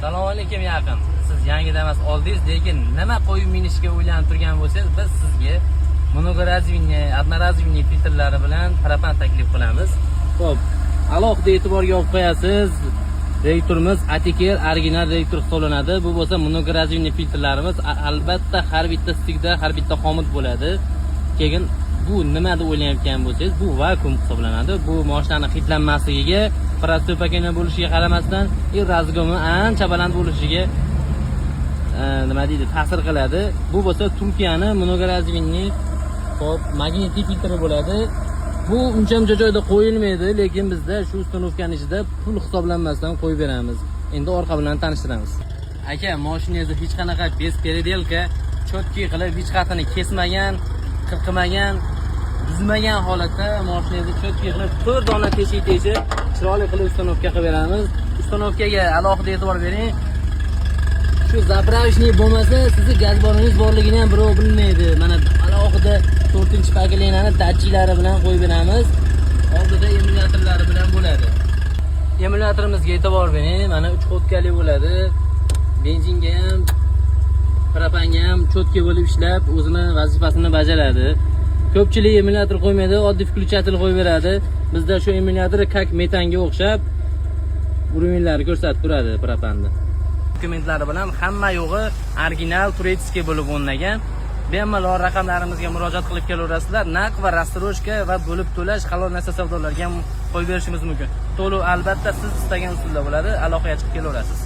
Assalomu alaykum, yaqin. Siz yangi Damas oldingiz, lekin nima qo'yib minishga o'ylanib turgan bo'lsangiz, biz sizga многоразовый, одноразовый filtrlari bilan propan taklif qilamiz. Xo'p, alohida e'tiborga olib qo'yasiz. Reduktorimiz Atiker original reduktor hisoblanadi. Bu bo'lsa многоразовый filtrlarimiz, albatta har bitta stikda, har bitta xomut bo'ladi. Keyin bu nima deb o'ylayotgan bo'lsangiz, bu vakuum hisoblanadi. Bu mashinani hidlanmasligiga, простой поколение bo'lishiga qaramasdan, и разгон i ancha baland bo'lishiga nima deydi, ta'sir qiladi. Bu bo'lsa Turkiyani многоразовый, hop, magnitli filtri bo'ladi. Bu uncha muncha joyda qo'yilmaydi, lekin bizda shu установка ni ichida pul hisoblanmasdan qo'yib beramiz. Endi orqa bilan tanishtiramiz. Aka, mashinangizni hech qanaqa без переделка, чёткий qilib, hech qatini kesmagan, qirqimagan, buzmagan holatda mashinangizni чёткий qilib, to'rt dona teshik teshib, chiroyli qilib установка qilib beramiz. Установка ga alohida e'tibor bering. Shu заправочный bo'lmasa, sizni gaz balloningiz borligini ham birov bilmaydi. Mana, alohida to'rtinchi поколения ni datchiklari bilan qo'yib beramiz. Oldida emulyatorlari bilan bo'ladi. Emulyatorimizga e'tibor bering. Mana, 3 ходка li bo'ladi. Benzinga ham, propanga ham чёткий bo'lib ishlab, o'zini vazifasini bajaradi. Ko'pchilik emulyator qo'ymaydi, oddiy включатель qo'yib beradi. Bizda shu emulyator как metanga o'xshab уровень lari ko'rsatib turadi propanni. Dokumentlari bilan hamma yo'g'i original турецкий bo'lib o'rnagan. Bemalol raqamlarimizga murojaat qilib kelaverasizlar. Naqd va рассрочка va bo'lib to'lash, halol narsa savdolarga ham qo'yib berishimiz mumkin. To'lov albatta siz istagan usulda bo'ladi. Aloqaga chiqib kelaverasiz.